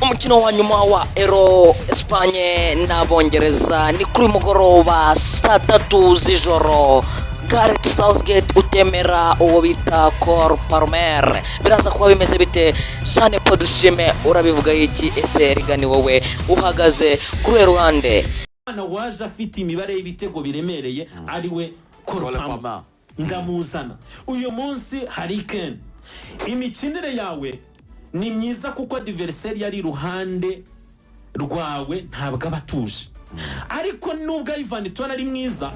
Umukino wa nyuma wa Euro, Espagne n'Abongereza, ni kuri uyu mugoroba saa 3 z'ijoro. Gareth Southgate utemera uwo bita Cole Palmer, biraza kuba bimeze bite? Jeanne Paul Dushime, urabivuga iki? Ese rigani wowe uhagaze kuri ruhande? Umwana waje afite imibare y'ibitego biremereye ari we Cole Cole Palmer. Palmer. Ndamuzana uyu munsi. Harry Kane, imikinire yawe ni myiza kuko adversaire yari iruhande rwawe ntabwo aba atuje. Ariko nubwo Ivan Toney ari mwiza,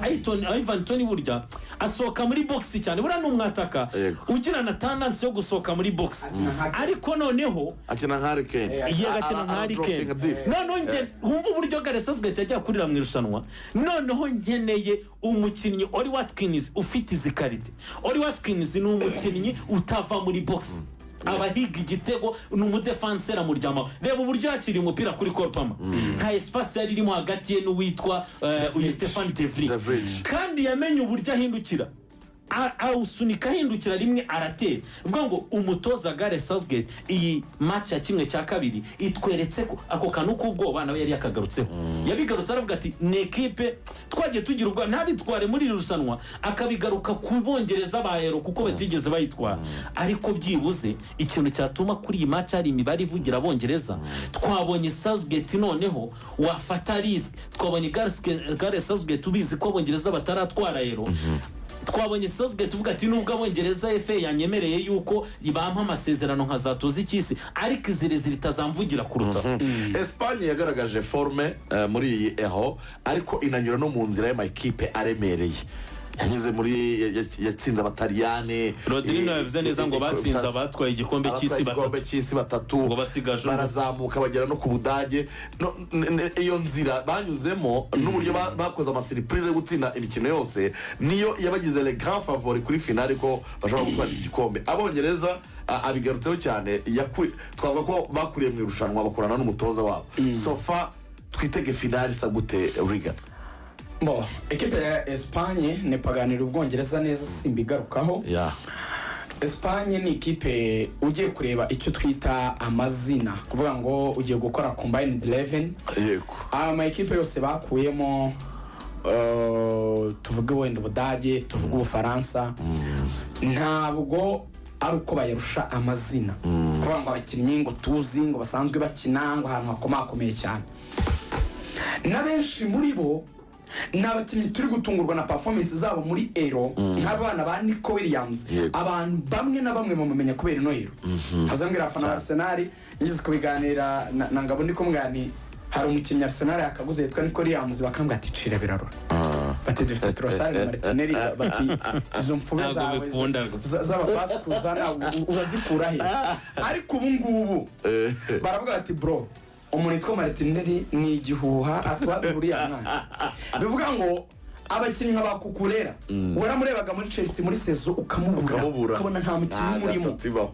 Ivan Toney burya asohoka muri box cyane, buriya ni umwataka ugira na tendance yo gusohoka muri box, ariko noneho akina nka Harry Kane. Iyo agakina nka Harry Kane. Dropping deep. Noneho nge wumva uburyo Gareth Southgate yagiye akurira mu irushanwa. Noneho nkeneye umukinnyi Oli Watkins ufite izi qualité. Oli Watkins ni umukinnyi utava muri box, aba ahiga igitego, ni umudefanseri amuryamaho. Reba uburyo yakiriye umupira kuri Cole Palmer, nta espace yari irimo hagati ye n'uwitwa uyu Stefan de Vrij. De Vrij. Kandi yamenye uburyo ahindukira, awusunika ahindukira rimwe aratera. Uvuga ngo umutoza Gareth Southgate, iyi match ya 1/2 itweretse ko ako kantu k'ubwoba nawe yari yakagarutseho. Yabigarutse aravuga ati ni ekipe twagiye tugira ubwoba, ntabitware muri iri rushanwa, akabigaruka ku Bongereza ba Euro kuko batigeze bayitwara. Ariko byibuze ikintu cyatuma kuri iyi match hari imibare ivugira Abongereza, twabonye Southgate noneho wafata risk. Twabonye Gareth Southgate ubizi ko Abongereza bataratwara Euro. Twabonye Southgate uvuga ati nubwo Abongereza FA yanyemereye yuko bampa amasezerano nkazatoza icy'isi, ariko izi résultats zamvugira kuruta. Espagne yagaragaje forme muri iyi Euro, ariko inanyura no mu nzira y'amakipe aremereye yanyuze muri yatsinze Abataliyane. Rodrigo yabivuze neza ngo batsinze abatwaye igikombe cy'isi abatwaye igikombe batatu. cy'isi batatu. Ngo basigaje umwe. Barazamuka bagera no ku Budage. No, iyo nzira banyuzemo n'uburyo bakoze amasurprise yo gutsinda imikino yose niyo yabagize le grand favori kuri finale ko bashobora gutwara iki gikombe. Abongereza abigarutseho cyane, twavuga ko bakuriye mu irushanwa bakorana n'umutoza wabo. So far twitege finale isa gute, Riga? Bo ekipe ya Espagne nepaganira Ubwongereza neza, simbigarukaho. Espagne ni ikipe ugiye kureba icyo twita amazina, kuvuga ngo ugiye gukora combined 11, aya ma ekipe yose bakuyemo, tuvuge wenda Ubudage, tuvuge Ubufaransa, ntabwo ari uko bayarusha amazina, kuvuga ngo abakinnyi ngo tuzi ngo basanzwe bakina ngo ahantu hakomakomeye cyane, na benshi muri bo ni abakinnyi turi gutungurwa na performance zabo muri Euro, nk'abana ba Nico Williams. Abantu bamwe na bamwe bamumenya kubera ino Euro. Hazambwira abafana ba Arsenal, ngeze kubiganira na Ngabo, ndi kumubwira nti hari umukinnyi Arsenal yakaguze yitwa Nico Williams, bakambwira ati cira birarura, bati dufite Trossard na Martinelli, bati izo mfube Ntabwo zawe bikunda. z'abapasi kuzana urazikura he? Ariko ubu ngubu baravuga bati bro, umuntu witwa Martinelli ni igihuha, atuwadura uriya mwana. Bivuga ngo abakinnyi nka ba Cucurella, waramurebaga muri Chelsea muri saison ukamubura, ukamubura, ukabona nta mukinnyi Nta umurimo. gatatu ibaho.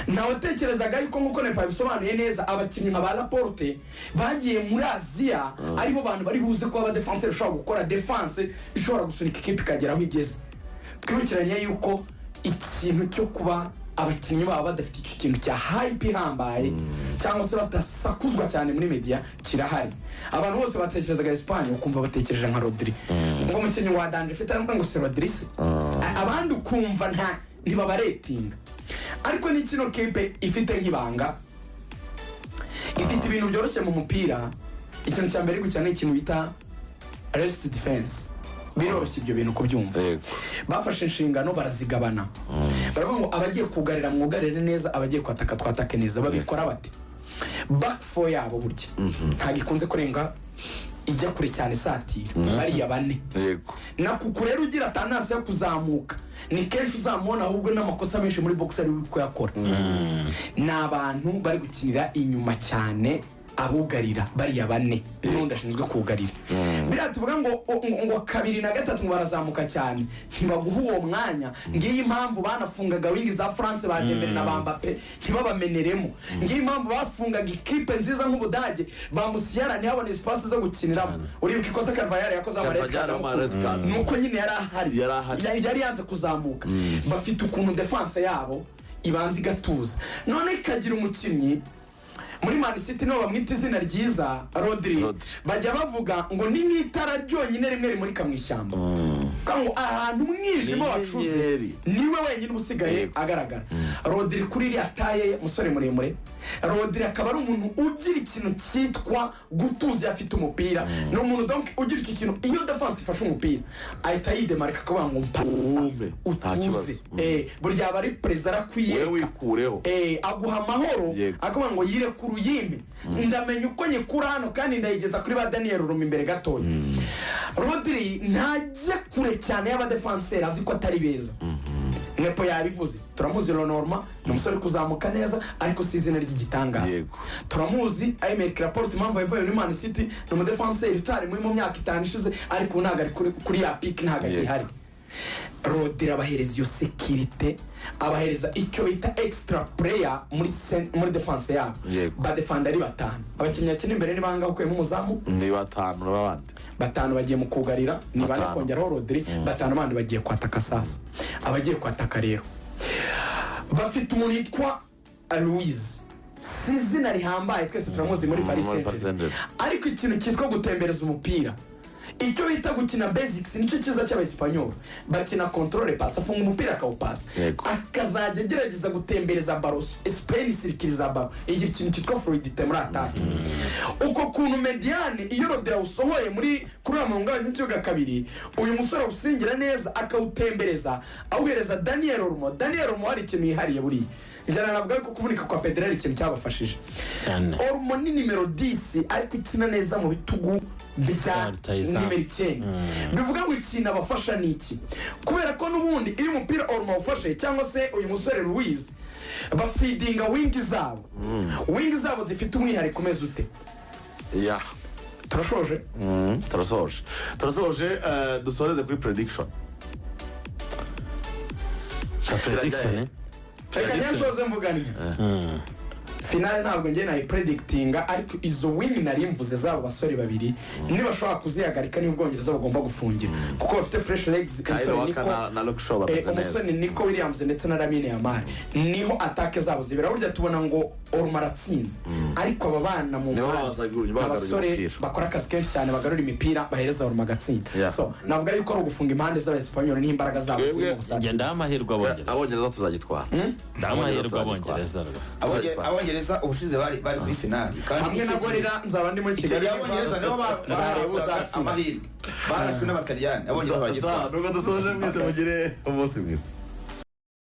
Ntawatekerezaga yuko, nk'uko Nepa bisobanuye neza, abakinnyi nka ba Laporte bagiye muri Aziya aribo bantu bari buze kuba abadefanseri ushobora gukora défense ishobora gusunika ikipe ikagera aho igeze. Twibukiranye yuko ikintu cyo kuba abakinnyi baba badafite icyo kintu cya hype ihambaye cyangwa se badasakuzwa cyane muri media kirahari. Abantu bose batekerezaga Espagne ukumva batekereje nka Rodri, ngo umukinnyi wa danger ufite ngo se Rodri se. Abandi ukumva nta ntibabaretinga. Ariko ni kino kipe ifite nk'ibanga, ifite ibintu byoroshye mu mupira. Ikintu cya mbere iri gukina ni ikintu bita rest defense. Biroroshye ibyo bintu kubyumva. Bafashe inshingano barazigabana, baravuga ngo abagiye kugarira mwugarire neza, abagiye kwataka twatake neza. Babikora bate? Back four yabo burya ntabwo ikunze kurenga ijya kure cyane isatira bariya bane. Na Cucurella ugira tendance yo kuzamuka, ni kenshi uzamubona ahubwo n'amakosa menshi muri box ari we kuyakora. Ni abantu bari gukinira inyuma cyane, abugarira bariya bane n'undi ashinzwe kugarira. Biriya tuvuga ngo kabiri na gatatu ngo barazamuka cyane, ntibaguha uwo mwanya. Ngiyi impamvu banafungaga wing za France ba Dembele na ba Mbappe ntibabameneremo. Ngiyi impamvu bafungaga ikipe nziza nk'Ubudage ba Musiala ntiyabone espace zo gukiniramo. Uribuka ikosa Carvajal yakoze ama red Carvajal card? ama red card. Nuko nyine yari ahari. Yari ahari. Yari yanze kuzamuka. Bafite ukuntu défense yabo ibanza igatuza, none ikagira umukinnyi. Muri Man City niho bamwita izina ryiza Rodri. Bajya bavuga ngo ni nk'itara ryonyine rimwe rimurika mu ishyamba, kuko ngo ahantu umwijima Ni wacuze inyenyeri. niwe wenyine uba usigaye agaragara. Rodri kuri iriya taille ye, umusore muremure, Rodri akaba ari umuntu ugira ikintu cyitwa gutuza iyo afite umupira. Ni umuntu donc ugira icyo kintu, iyo défense ifashe umupira ahita yidemarika, akavuga ngo mpasa Uwume, nta utuze. kibazo. Burya aba ari perezida, Wowe arakwiyereka. wikureho. Aguha amahoro. Akavuga ngo yirekure uyime, ndamenya uko nyikura hano kandi ndayigeza kuri ba Daniel Olmo imbere gatoya. Rodri ntajya kure cyane y'abadefanseri, azi ko atari beza. Nepo yabivuze, turamuzi Le Normand, ni umusore uri kuzamuka neza, ariko si izina ry'igitangaza. Turamuzi Aymeric Laporte, impamvu yavuye muri Man City, ni umudefanseri utari muri mu myaka 5 ishize, ariko ubu ntabwo ari kuri ya pic, ntabwo agihari. Rodri abahereza iyo sécurité, abahereza icyo bita extra player muri défense yabo. Badefanda ari batanu. Abakinnyi bakina imbere ni bangahe ukuyemo umuzamu? Ni batanu n'abandi. Batanu bagiye mu kugarira, ni bane. Batanu. Kongeraho Rodri, batanu bandi bagiye kwataka. Sasa abagiye kwataka rero bafite umuntu witwa Louise, si izina rihambaye, twese turamuzi muri Paris Muri Paris Saint-Germain. Saint-Germain. Ariko ikintu cyitwa gutembereza umupira, icyo bita gukina basics, nicyo cyiza cy'Abaespanyol. Bakina contrôle passe, afunga umupira akawupasa, akazajya agerageza gutembereza ballon. Spain isirikiriza ballon, igira ikintu cyitwa fluidité muri attaque. Uko kuntu médiane, iyo Rodri awusohoye muri kuri uriya murongo w'ikibuga kabiri, uyu musore awusingira neza, akawutembereza, awuhereza Daniel Olmo. Daniel Olmo hari ikintu yihariye buriya. Njyana navuga yuko kuvunika kwa Pedro ari ikintu cyabafashije. Cyane. Olmo ni nimero 10, ariko ukina neza mu bitugu bya Rutahizamu. nimero 9. Bivuga ngo ikintu abafasha ni iki? Kubera ko n'ubundi iyo umupira Olmo awufashe cyangwa se uyu musore Louise, bafidinga wing zabo. Wing zabo zifite umwihariko umeze ute? Turashoje. Turasoje, dusoreze kuri prediction. Prediction. Reka njye mvuganye finale, ntabwo njye nayipredictinga, ariko izo wing nari mvuze z'abo basore babiri, nibashobora kuzihagarika, niba Ubwongereza bagomba gufungira, kuko bafite fresh legs. Kyle Umusore Walker Nico na Luke Shaw bameze umusore neza. Nico Williams ndetse na Lamine Yamal, niho attaque zabo zibera. Burya tubona ngo Olmo aratsinze, ariko aba bana mu Nibo mpande bagarura ni abasore umupira. bakora akazi kenshi cyane, bagarura imipira, bahereza Olmo agatsinda. So navuga yuko ari ugufunga impande z'Abaespanyol, niho imbaraga zabo ziri mu Njye busatirizi. ndaha amahirwe Abongereza. Abongereza tuzagitwara. Ndaha amahirwe Abongereza rwose. Abongereza ubushize bari kuri finali kandi Hamwe na icyo gihe- Gorilla nzaba ndi muri icyo Kigali. gihe Abongereza nibo Nzareba bahabwaga uzatsinda. amahirwe, barashwe n'Abataliyani. Abongereza baragitwara. Nubwo dusoje, mwese mugire umunsi mwiza.